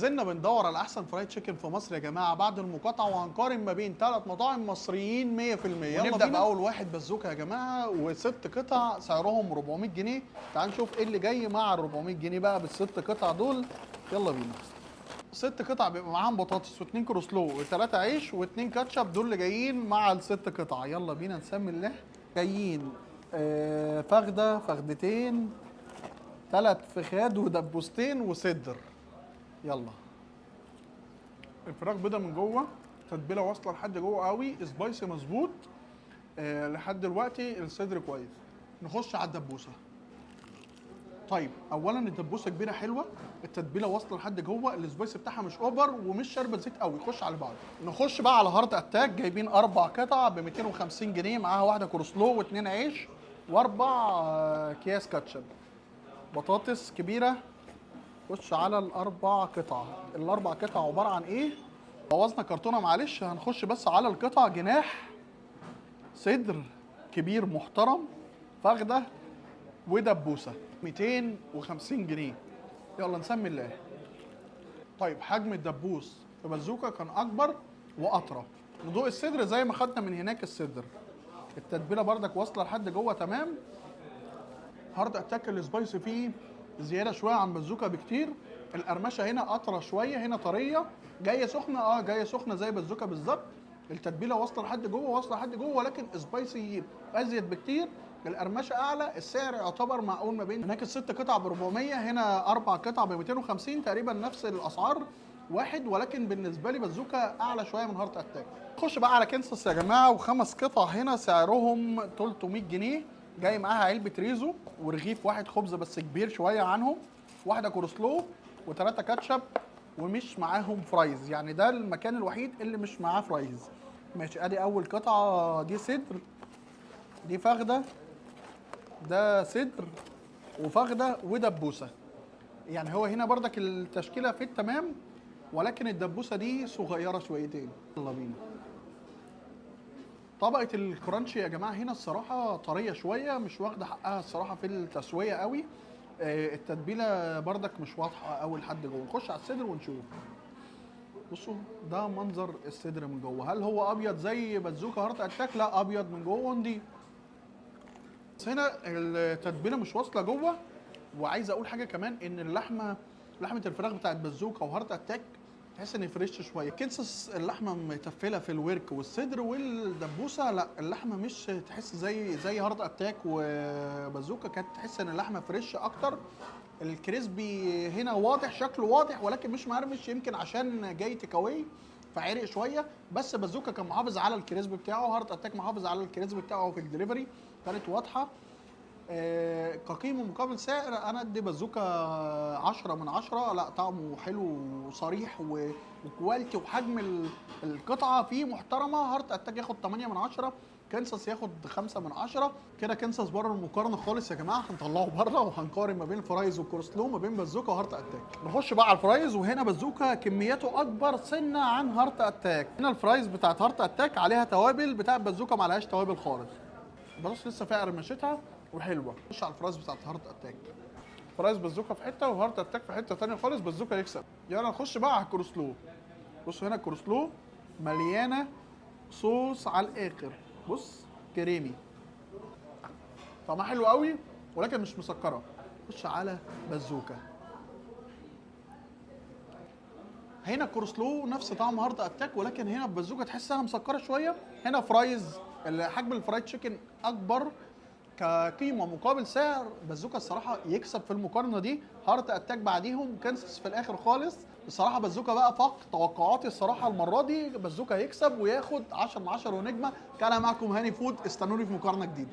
زلنا بندور على احسن fried chicken في مصر يا جماعة بعد المقاطعه، وهنقارن ما بين ثلاث مطاعم مصريين 100%. يلا ونبدأ بينا باول واحد، بازوكا يا جماعه، وست قطع سعرهم 400 جنيه. تعال نشوف ايه اللي جاي مع ال 400 جنيه بقى بالست قطع دول. يلا بينا. ست قطع بيبقى معاهم بطاطس واثنين كروسلو وثلاثة عيش واثنين كاتشب، دول اللي جايين مع الست قطع. يلا بينا نسمي الله. جايين فخده، فخدتين، ثلاث فخاد ودبوستين وصدر. يلا. الفراخ بيضة من جوه، تتبيله واصله لحد جوه قوي، spicy مظبوط. لحد دلوقتي الصدر كويس. نخش على الدبوسه. طيب، اولا الدبوسه كبيرة حلوه، التتبيله واصله لحد جوه، ال spicy بتاعها مش over ومش شاربه زيت قوي. خش على بعض. نخش بقى على هارت اتاك. جايبين اربع قطع ب 250 جنيه، معاها واحدة كروسلو واثنين عيش واربع اكياس كاتشب، بطاطس كبيره. خش على الاربع قطع. الاربع قطع عبارة عن ايه؟ بوظنا كرتونه، معلش، هنخش بس على القطع. جناح صدر كبير محترم، فخده ودبوسه، 250 جنيه. يلا نسمي الله. طيب، حجم الدبوس في بازوكا كان اكبر واطرى. ندوق الصدر زي ما خدنا من هناك. الصدر التتبيله بردك واصله لحد جوه، تمام. هارت اتاك ال spicy فيه زيادة شوية عن بازوكا بكتير. القرمشه هنا اطرى شويه، هنا طريه. جاية سخنه؟ اه، جاية سخنة زي بازوكا بالظبط. التتبيله واصله لحد جوه، واصله لحد جوه، ولكن spicy ازيد بكتير، القرمشه اعلى. السعر يعتبر معقول، ما بين هناك الست قطع ب 400، هنا اربع قطع ب 250، تقريبا نفس الاسعار واحد، ولكن بالنسبة لي بازوكا اعلى شوية من هارت اتاك. خش بقى على كنسس يا جماعه، وخمس قطع هنا سعرهم 300 جنيه. جاي معاها علبة ريزو ورغيف واحد خبز بس كبير شوية عنهم، واحدة كورسلو وثلاثة كاتشب، ومش معاهم fries. يعني ده المكان الوحيد اللي مش معاه fries. ماشي، ادي اول قطعه، دي صدر، دي فخده، ده صدر وفخده ودبوسه. يعني هو هنا بردك التشكيلة في التمام، ولكن الدبوسه دي صغيرة شويتين. يلا بينا. طبقه ال crunchy يا جماعة هنا الصراحة طرية شويه، مش واخده حقها الصراحة في التسوية قوي. التتبيله بردك مش واضحة قوي لحد جوه. نخش على الصدر ونشوف. بصوا، ده منظر الصدر من جوه. هل هو ابيض زي بازوكا هارت اتاك؟ لا، ابيض من جوه ونضيف، بس هنا التتبيله مش واصله جوه. وعايز اقول حاجة كمان، ان اللحمه، لحمه الفراخ بتاعت بازوكا وهارت اتاك تحس ان fresh شويه. كنسس اللحمة متفله في الورك والصدر والدبوسه، لا، اللحمة مش تحس زي هارت اتاك وبازوكا، كانت تحس ان اللحمة fresh اكتر. ال crispy هنا واضح، شكله واضح، ولكن مش مقرمش، يمكن عشان جاي take away فعرق شويه. بس بازوكا كان محافظ على ال crispy بتاعه، هارت اتاك محافظ على ال crispy بتاعه في الدليفري، كانت واضحه. كقيمه مقابل سعر انا ادي بازوكا 10 من 10. لا، طعمه حلو وصريح و quality وحجم القطعة فيه محترمه. هارت اتاك ياخد 8 من 10، كنساس ياخد 5 من 10. كده كنساس بره المقارنة خالص يا جماعه، هنطلعه بره وهنقارن ما بين ال fries وال coleslaw، ما بين بازوكا وهارت اتاك. نخش بقى على ال fries، وهنا بازوكا كميته اكبر سنة عن هارت اتاك. هنا ال fries بتاعت هارت اتاك عليها توابل، بتاعت بازوكا ما عليهاش توابل خالص. بس لسه فيها قرمشتها وحلوه. خش على ال fries بتاعت هارت اتاك. fries بازوكا في حتة وهارت اتاك في حتة تانية خالص. بازوكا يكسب. يلا نخش بقى على الكروسلو. بصوا، هنا الكروسلو مليانة صوص على الاخر. بص، كريمي، طعمها حلو قوي ولكن مش مسكره. خش على بازوكا. هنا كورسلو نفس طعم هارت اتاك، ولكن هنا بازوكا تحسها مسكره شويه. هنا fries، حجم ال fried chicken اكبر. كقيمه مقابل سعر بازوكا الصراحة يكسب في المقارنة دي، هارت اتاك بعديهم، كانسس في الاخر خالص. الصراحة بازوكا بقى فاق توقعاتي الصراحة المرة دي. بازوكا يكسب وياخد 10 من 10 ونجمه. كان معكم هاني فود، استنوني في مقارنة جديده.